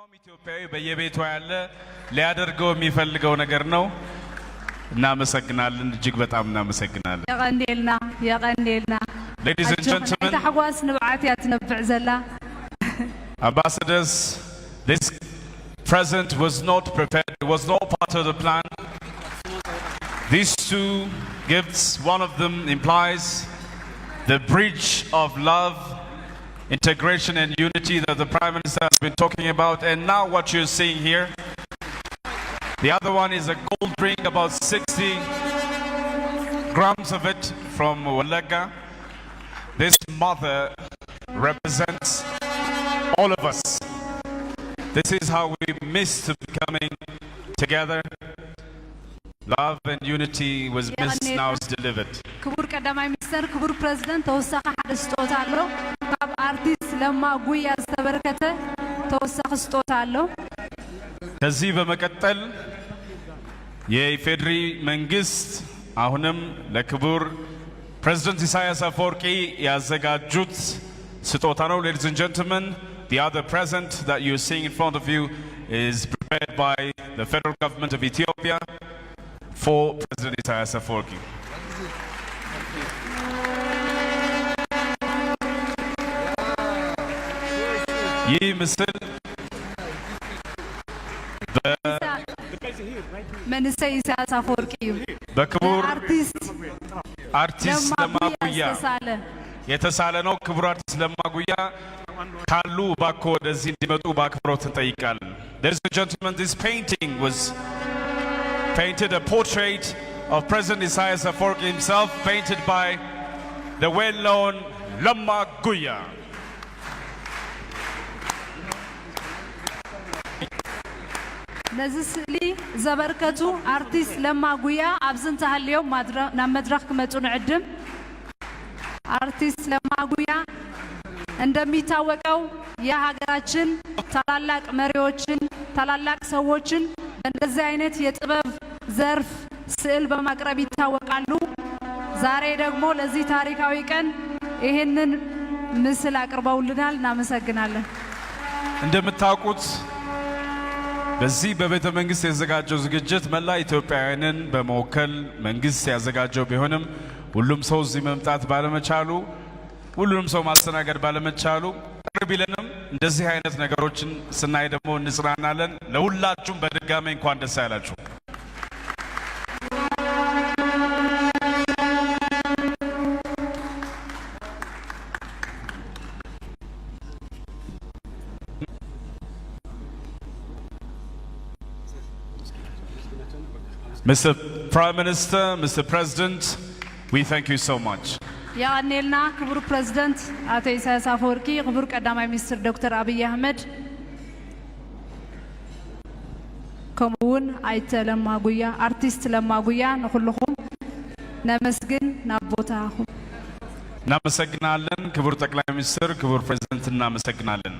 ማንኛውም ኢትዮጵያዊ በየቤቱ ያለ ሊያደርገው የሚፈልገው ነገር ነው። እናመሰግናለን። እጅግ በጣም እናመሰግናለን። የቐንየልና፣ የቐንየልና። Ladies and gentlemen, ታሕጓስ ንብዓት እያ ትነብዕ ዘላ። ambassadors, this present was not prepared, it was not part of the plan. These two gifts, one of them implies the bridge of love, integration, and unity that the Prime Minister has been talking about. And now, what you're seeing here, the other one is a gold ring, about 60 grams of it from Wollega. This mother represents all of us. This is how we missed coming together. Love and unity was missed, now it's delivered. ክቡር ቀዳማይ ሚኒስተር፣ ክቡር ፕረዚደንት፣ ተወሳኺ ሓደ ስጦታ ኣሎ። ካብ ኣርቲስት ለማ ጉያ ዝተበረከተ ተወሳኺ ስጦታ ኣሎ። ከዚህ በመቀጠል የኢፌዴሪ መንግስት አሁንም ለክቡር ፕሬዝደንት ኢሳያስ አፈወርቂ ያዘጋጁት ስጦታ ነው። Ladies and gentlemen, the other present that you're seeing in front of you is prepared by the federal government of Ethiopia for President Isaias Afwerki. ይህ ምስል መንእሰይ ኢሳያስ አፈወርቂ እዩ። በክቡር አርቲስት አርቲስት ለማ ለማ ጉያ ጉያ ዝተሳለ። የተሳለ ነው። ክቡር አርቲስት ለማ ጉያ ካሉ እባክዎ ወደዚህ እንዲመጡ በአክብሮት እንጠይቃለን። Ladies and gentlemen, this painting was painted, a portrait of President Isaias Afwerki himself, painted by the well-known Lemma Guya. ነዚ ስእሊ ዘበርከቱ ኣርቲስት ለማ ጉያ ኣብዚ እንተሃልዮም ናብ መድረክ ክመፁ ንዕድም። አርቲስት ለማ ጉያ እንደሚታወቀው የሀገራችን ታላላቅ መሪዎችን፣ ታላላቅ ሰዎችን በእንደዚህ አይነት የጥበብ ዘርፍ ስዕል በማቅረብ ይታወቃሉ። ዛሬ ደግሞ ለዚህ ታሪካዊ ቀን ይህንን ምስል አቅርበውልናል። እናመሰግናለን። እንደምታውቁት በዚህ በቤተ መንግስት የተዘጋጀው ዝግጅት መላ ኢትዮጵያውያንን በመወከል መንግስት ያዘጋጀው ቢሆንም ሁሉም ሰው እዚህ መምጣት ባለመቻሉ፣ ሁሉንም ሰው ማስተናገድ ባለመቻሉ ቅር ቢለንም እንደዚህ አይነት ነገሮችን ስናይ ደግሞ እንጽናናለን። ለሁላችሁም በድጋሚ እንኳን ደስ ያላችሁ። Mr. Prime Minister, Mr. President, we thank you so much. የቐንየልና ክቡር ፕረዚደንት አቶ ኢሳያስ አፈወርቂ፣ ክቡር ቀዳማይ ሚኒስትር ዶክተር አብይ አህመድ፣ ከምኡ እውን ኣይተ ለማ ጉያ፣ ኣርቲስት ለማ ጉያ፣ ንኩልኹም ነመስግን። ናብ ቦታኹም። እናመሰግናለን። ክቡር ጠቅላይ ሚኒስትር፣ ክቡር ፕሬዝደንት እናመሰግናለን።